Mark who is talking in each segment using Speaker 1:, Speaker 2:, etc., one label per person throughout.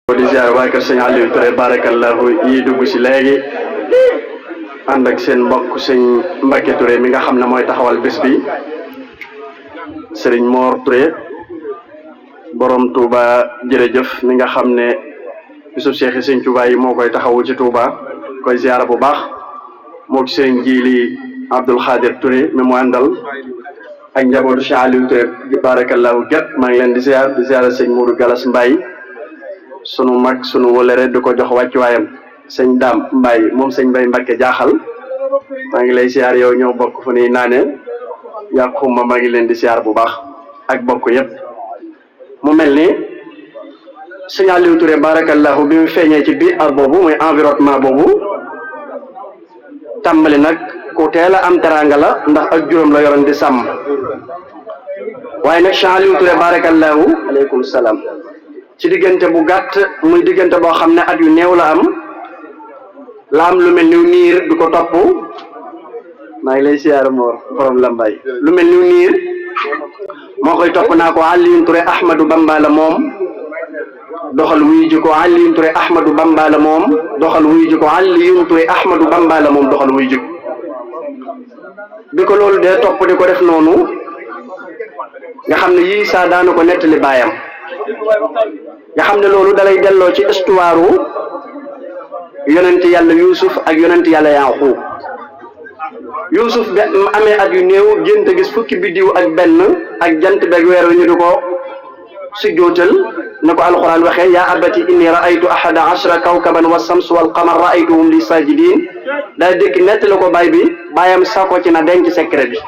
Speaker 1: di ziar waa kër sëñ Aliou Touré barakallahu yi dugg si léegi ànd ak seen mbokk sëñ Mbacke Touré mi nga xam ne mooy taxawal bés bi sëriñ Mor Touré borom Touba jërëjëf mi nga xam ne bisub Cheikh sëñ Touba yi moo koy taxawu ci Touba koy ziar bu baax moo ci sëriñ Jili Abdoul Khadir Touré mi mu àndal ak njabootu Cheikh Aliou Touré barakallahu get maa ngi leen di ziar sëñ Mourou Galas Mbaye sunu mag sunu wolere di ko jox wàccuwaayam sëñ Daam Mbaye moom sëñ Mbaye Mbacke jaaxal maa ngi lay siyaar yow ñoo bokk fu nuy naane yàquma maa ngi leen di siyaar bu baax ak bokk yépp mu mel ni sëñ Aliou Touré barakallahu bi mu feeñee ci biir ar boobu muy environnement boobu tàmbali nag ku teel a am teranga la ndax ak juróom la yoroon di sàmm waaye nag sëñ Aliou Touré barakallahu aleykum salaam ci diggante bu gàtt muy diggante boo xam ne at yu néew la am lu mel ni niir du ko topp maa ngi lay siyaar Mor borom Lambaay lu mel ni niir moo koy topp naa ko Aliou Touré Ahmadou Bamba la moom doxal wuyu ji ko Aliou Touré Ahmadou Bamba la moom doxal wuyu ji ko Aliou Touré Ahmadou Bamba la moom doxal wuyu ji ko bi ko loolu dee topp di ko def noonu nga xam ne yii saa daanu ko nettali baayam nga xam ne loolu dalay delloo ci histoire yonent yàlla Yuusuf ak yonent yàlla Yaaqub Yuusuf be amee at yu néew gént gis fukki biddiw ak benn ak jant beeg weer wi ñu di ko sujjootal na ko alquran waxee yaa abati inni raaytu ahada ashra kawkaban wa sams wal qamar raaytuhum li sajidin daa dëkk nettali ko baay bi baayam sako ci na denc secret bi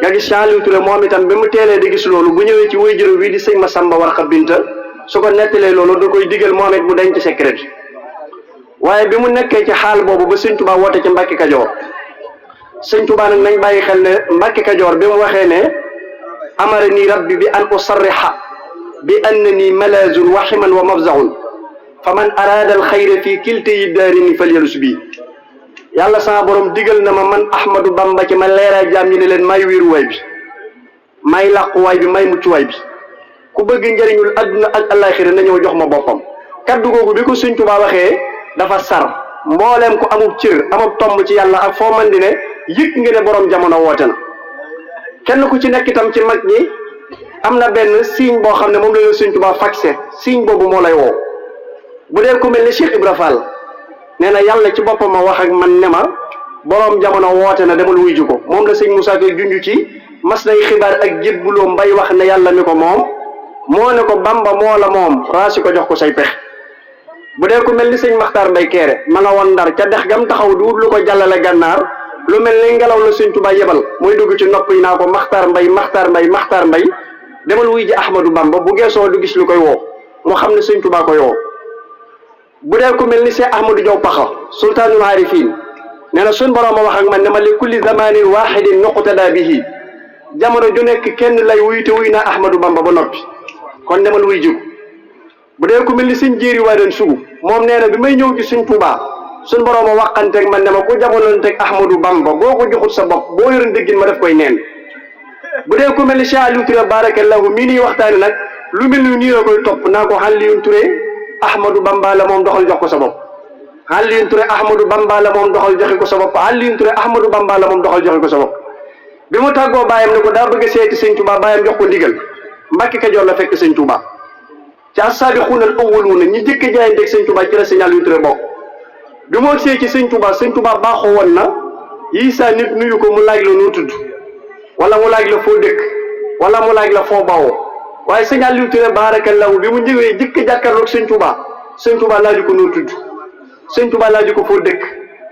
Speaker 1: nga gis Cheikh Aliou Touré moom itam bi mu teelee di gis loolu bu ñëwee ci waajur wi di sëñ Masamba Warxa Binta su ko nettalee loolu da koy digal moom it mu denc secret bi waaye bi mu nekkee ci xaal boobu ba sëñ Touba woote ci Mbàkke Kajoor sëñ Touba nag nañ bàyyi xel ne Mbàkke Kajoor bi mu waxee ne amara nii rabbi bi an usarriha bi anna nii malazun wa himan wa mafzaun fa man arada al xayra fii kilta yi daarini falyalus bii yàlla sama borom digal na ma man Ahmadou Bamba ci ma leeral jaam ñi ne leen may wéeruwaay bi may làquwaay bi may muccuwaay bi ku bëgg njëriñul adduna ak àllaaxira na ñëw jox ma boppam kaddu googu bi ko Sëñ Tuubaa waxee dafa sar mbooleem ko amub cër amub tomb ci yàlla ak foo man di ne yëg nga ne borom jamono woote na kenn ku ci nekk itam ci mag ñi am na benn signe boo xam ne moom la Sëñ Tuubaa faxe signe boobu moo lay woo bu dee ku mel ni Cheikh Ibra Fall nee na yàlla ci boppam ma wax ak man ne ma boroom jamono woote na demal wuy ji ko moom la sëñ Moussa koy junj ci mas nay xibaar ak jébbuloo mbay wax ne yàlla mi ko moom moo ne ko Bamba moo la moom raasi ko jox ko say pex bu dee ku mel ni sëñ Maxtaar Mbay Keere ma nga woon Ndar ca dex gam taxaw di wut lu ko jàllale gànnaar lu mel ni ngelaw la sëñ Tuubaa yebal mooy dugg ci nopp yi naa ko Maxtaar Mbay Maxtaar Mbay Maxtaar Mbay demal wuy ji Ahmadou Bamba bu geesoo du gis lu koy woo moo xam ne sëñ Tuubaa koy woo bu dee ku mel ni Cheikh Ahmadou Diaw Paxa sultaanul aarifin nee na suñ borom a wax ak man ne ma li kulli zamanin wahidin nuqtada bihi jamono ju nekk kenn lay wuy te wuy naa Ahmadou Bamba ba noppi kon demal wuy jigu bu dee ku mel ni sëñ jéeri waa den sugu moom nee na bi may ñëw ci Sëñ Tuubaa suñ borom a waxanteeg man ne ma ku jamononteeg Ahmadou Bamba boo ko joxut sa bopp boo yoroon déggin ma def koy neen bu dee ku mel ni Cheikh Aliou Touré barakallahu mii nii waxtaane nag lu mel ni nii la koy topp naa ko Aliou Touré Ahmadou Bamba la moom doxal jox ko sa bopp Aliou Touré Ahmadou Bamba la moom doxal joxe ko sa bopp Aliou Touré Ahmadou Bamba la moom doxal joxe ko sa bopp bi mu tàggoo baayam ne ko daa bëgg a seeti Sëñ Tuubaa baayam jox ko ndigal Mbàkke Kajoor la fekk Sëñ Tuubaa ci as-saabiquuna al-awwaluuna ñi jëkk a jaayanteeg Sëñ Tuubaa ci la Sëñ Aliou Touré bokk bi mu agsee ci Sëñ Tuubaa baaxoo woon na yii saa nit nuyu ko mu laaj la noo tudd wala mu laaj la foo dëkk wala mu laaj la foo bawoo waaye Sëñ Aliou Touré barakallahu bi mu ñëwee jëkk jàkkaarloog Sëñ Tuubaa laaju ko noo tudd Sëñ Tuubaa laaju ko foo dëkk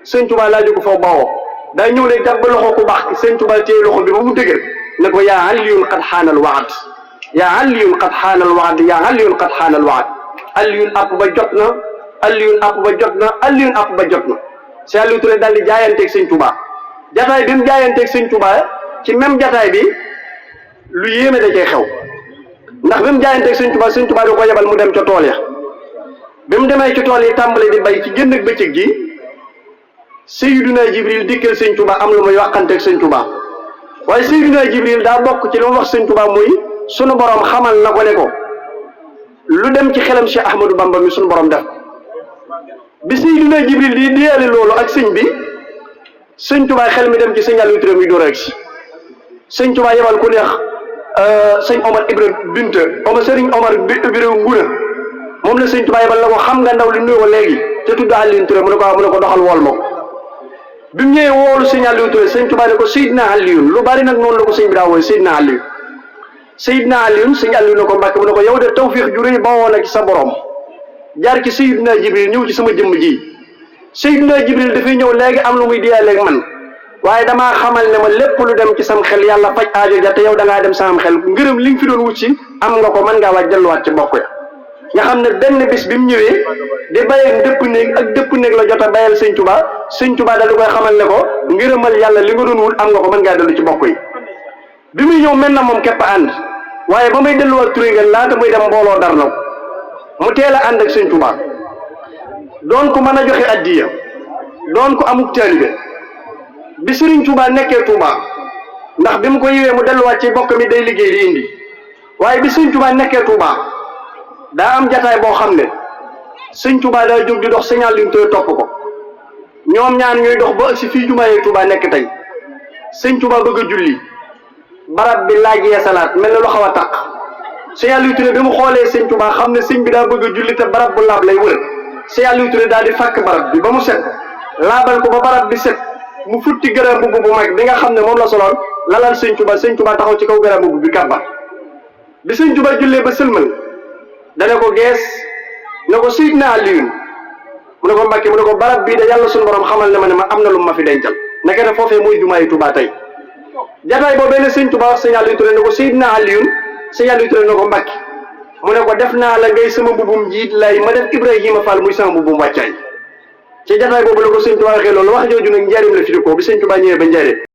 Speaker 1: Sëñ Tuubaa laaju ko foo bawoo daa ñëw ne jàpp loxo ku baax Sëñ Tuubaa téye loxo bi ba mu dëgër ne ko yaa Aliyun qad xaanal waad yaa Aliyun qad xaanal waad yaa Aliyun qad xaanal waad Aliyun app ba jot na Aliyun app ba jot na Aliyun app ba jot na Sëñ Aliou Touré daal di jaayanteeg Sëñ Tuubaa jataay bi mu jaayanteeg Sëñ Tuubaa ci même jataay bi lu yéeme da cee xew ndax bi mu jaayanteeg Sëñ Tuubaa da ko yebal mu dem ca tool ya bi mu demee ci tool yi tàmbali di bay ci génn ak bëccëg gi Seydina Jibril dikkal Sëñ Tuubaa am lu muy waxanteeg Sëñ Tuubaa waaye Seydina Jibril daa bokk ci li mu wax Sëñ Tuubaa muy sunu borom xamal na ko ne ko lu dem ci xelam Cheikh Ahmadou Bamba mi suñu borom def bi Seydina Jibril di diyaale loolu ak sëñ bi sëñ Tuubaa xel mi dem ci sëñ Aliou Touré muy door ak si sëñ Tuubaa yebal ku neex sëñ Omar Ibrahima Binta sëriñ Omar Ibrahima Nguna moom la sëñ Tuubaa yebal la ko xam nga ndaw li nuyoo léegi te tudd Aliou Touré mu ne ko doxal wool ma ko bi mu ñëwee woolu sëñ Aliou Touré sëñ Tuubaa ne ko Seydina Aliou lu bari nag noonu la ko sëñ bi daa wooye Seydina Aliou sëñ Aliou ne ko Mbàkke mu ne ko yow de tawfiix ju rëy ba woon ak sa borom jaar ci Seydina Jibril ñëw ci sama jëmm ji Seydina Jibril dafay ñëw léegi am lu muy diyaaleeg man waaye damaa xamal ne ma lépp lu dem ci sam xel yàlla faj aajo ja te yow da ngaa dem sam xel ngërëm li nga fi doon wut si am nga ko mën ngaa waaj delluwaat ci bokk ya nga xam ne benn bis bi mu ñëwee di bayee dëpp néeg la jot a bayal sëñ Tuubaa daal di koy xamal ne ko ngërëmal yàlla li nga doon wut am nga ko mën ngaa dellu ci bokk yi bi muy ñëw mel na moom képp ànd waaye ba may delluwaat turé nga laata muy dem mbooloo dar na ko mu teel a ànd ak sëñ Tuubaa doon ko mën a joxe addiya doon ko amuk taalibe bi Sëriñ Tuubaa nekkee Tuubaa ndax bi mu ko yiwee mu delluwaat ci bokk mi day liggéey di indi waaye bi Sëriñ Tuubaa nekkee Tuubaa daa am jataay boo xam ne Sëriñ Tuubaa daa jóg di dox signal li mu topp ko ñoom ñaar ñuy dox ba si fii jumaayee Tuubaa nekk tey Sëriñ Tuubaa bëgg a julli barab bi laaj yeesalaat mel na lu xaw a taq Sëriñ Aliou Touré bi mu xoolee Sëriñ Tuubaa xam ne sëñ bi daa bëgg a julli te barab bu laab lay wër Sëriñ Aliou Touré daal di fàkk barab bi ba mu set laabal ko ba barab bi set mu futti garaam mbubb bu mag bi nga xam ne moom la soloon lalal sëñ Tuubaa taxaw ci kaw garaam mbubb bi kàbba bi sëñ Tuubaa jullee ba sëlmal dana ko gees ne ko Seydina Aliou mu ne ko Mbàkke mu ne ko barab bii de yàlla suñu borom xamal ne ma am na lu ma fi dencal naka ne foofee mooy jumaayi Tuubaa tey jataay boo benn sëñ Tuubaa wax sëñ Aliou Touré ne ko Seydina Aliou sëñ Aliou Touré ne ko Mbàkke mu ne ko def naa la ngay sama mbubbum jiit lay ma def Ibrahima Fall muy sama mbubbum wàccaay ci jataay boobu la ko sëñ Tuubaa waxee loolu wax jooju nag njaarim la fi di ko bi sëñ Tuubaa ñëwee ba njaarim